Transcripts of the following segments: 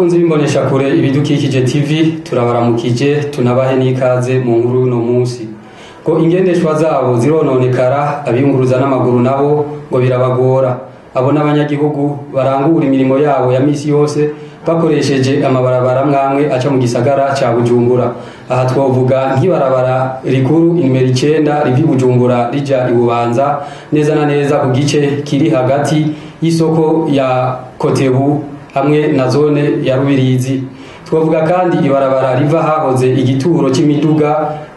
Bakunzi b'imboneshakure Ibidukikije TV, turabaramukije, tunabahe n'ikaze mu nkuru no munsi. Ngo ingendeshwa zabo zirononekara, abiyunguruza n'amaguru nabo ngo birabagora. Abo n'abanyagihugu barangura imirimo yabo ya misi yose bakoresheje amabarabara mwamwe aca mu gisagara ca Bujumbura. Aha twovuga nk'ibarabara rikuru inimero 9 rivi Bujumbura rija i Bubanza, neza na neza ku gice kiri hagati y'isoko ya Kotebu hamwe na zone ya Rubirizi. Twovuga kandi ibarabara riva hahoze igituro c'imiduga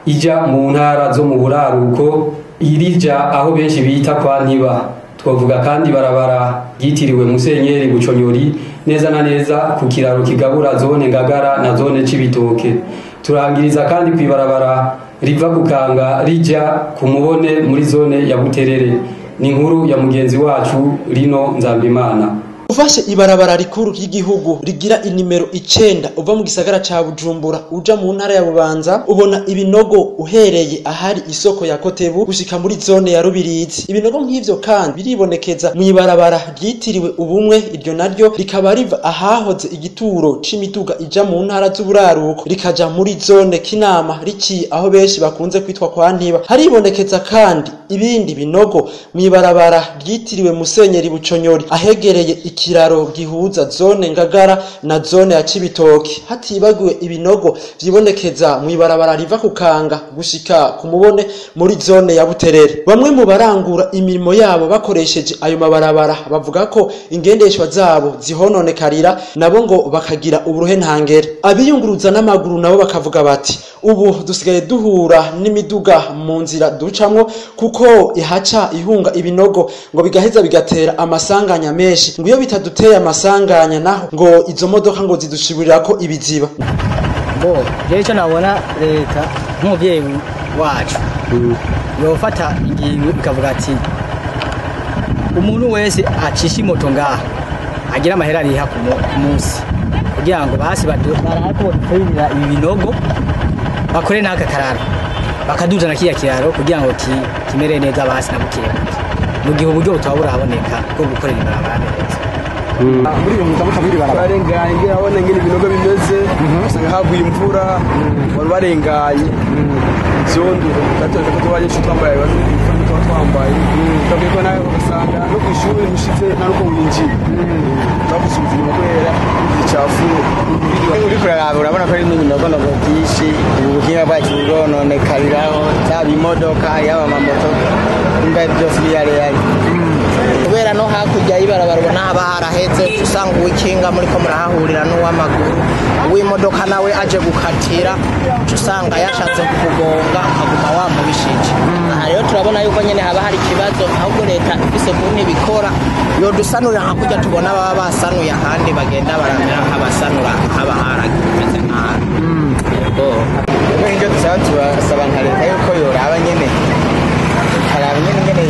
ija mu ntara zo mu buraruko irija aho benshi bita kwa Ntiba. Twovuga kandi barabara ryitiriwe Musenyeri Buconyori, neza na neza ku kiraro kigabura zone Ngagara na zone Cibitoke. Turangiriza kandi kwibarabara riva kukanga rija ku Mubone muri zone ya Buterere. Ni inkuru ya mugenzi wacu Rino Nzambimana. Ufashe ibarabara rikuru ry'igihugu rigira inimero 9 uva mu gisagara ca Bujumbura uja mu ntara ya Bubanza, ubona ibinogo uhereye ahari isoko ya Kotebu gushika muri zone ya Rubirizi. Ibinogo nk'ivyo kandi biribonekeza mu ibarabara ryitiriwe Ubumwe, iryo naryo rikaba riva ahahoze igituro c'imiduga ija mu ntara z'uburaruko rikaja muri zone Kinama riciye aho benshi bakunze kwitwa kwa Ntiba. Haribonekeza kandi ibindi binogo mu ibarabara ryitiriwe Musenyeri Buconyori ahegereye ikiraro gihuza zone Ngagara na zone ya Cibitoke. Hatibagiwe ibinogo vyibonekeza mu ibarabara riva kukanga gushika ku Mubone muri zone ya Buterere. Bamwe mu barangura imirimo yabo bakoresheje ayo mabarabara bavuga ko ingendeshwa zabo zihononekarira, nabo ngo bakagira uburuhe ntangere. Abiyunguruza n'amaguru nabo bakavuga bati ubu dusigaye duhura n'imiduga mu nzira ducamwo kuko ihaca ihunga ibinogo, ngo bigaheza bigatera amasanganya menshi. Ngo iyo bitaduteye amasanganya naho ngo izo modoka ngo zidushiburira ko ibiziba. Bo rero icyo nabona, leta nk'umubyeyi wacu yofata ingingo ikavuga ati umuntu wese acisha imoto ngaha agira amahera ariha ku munsi, kugira ngo basi barako baduterera ibi binogo, bakore n'aka kararo bakaduza na kiya kiraro kugira ngo kimere neza basi na buke mu gihe uburyo butaba burahaboneka bwo gukorera ibarabara neza. Muri iyo mutamuka muri barabara barenganye, ngira abona ngene ibinogo bimeze, usanga haguye imvura abantu barenganye ivyondo gato gato, abanyeshuri twambaye tuba twambaye twabwiye ko nawe ugasanga no kw'ishuri ntushitse nta nuko winjiye, bagusubiza inyuma kubera ibicafu. Uriko uraraba urabona ko harimo ibinogonogo vyinshi, ubuhinga bwacu burononekariraho, yaba imodoka yaba amamoto, imba byose biyareyari. Kubera no hakurya y'ibarabara ubona haba haraheze, usanga uw'ikinga muriko murahahurira n'uw'amaguru, uw'imodoka nawe aje gukatira usanga yashatse kukugonga ukaguma wamubishije. Aha rero turabona yuko nyene haba hari ikibazo, ahubwo leta ifise ukuntu ibikora yodusanurira nka kurya tubona baba basanuye ahandi, bagenda baramera nk'abasanura haba harameze nk'ahantu. Yego, rero icyo dusaba, turasaba nka leta yuko yoraba nyene, ikaraba nyene ingene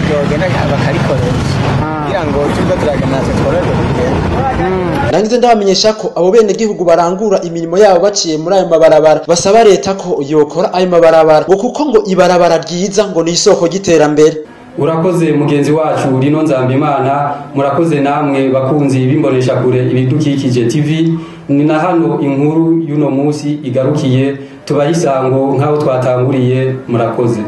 yogenda bakarikoresha kugira ngo turiko turagenda natwe tworoherwe kugenda. Narangize ndabamenyesha ko abo bene gihugu barangura imirimo yabo baciye muri ayo mabarabara basaba leta ko yokora ayo mabarabara, ngo kuko ngo ibarabara ryiza ngo ni isoko ry'iterambere. Urakoze mugenzi wacu Rino Nzambimana, murakoze namwe bakunzi b'imboneshakure Ibidukikije TV. Ni na hano inkuru y'uno munsi igarukiye, tubahe isango nk'aho twatanguriye. Murakoze.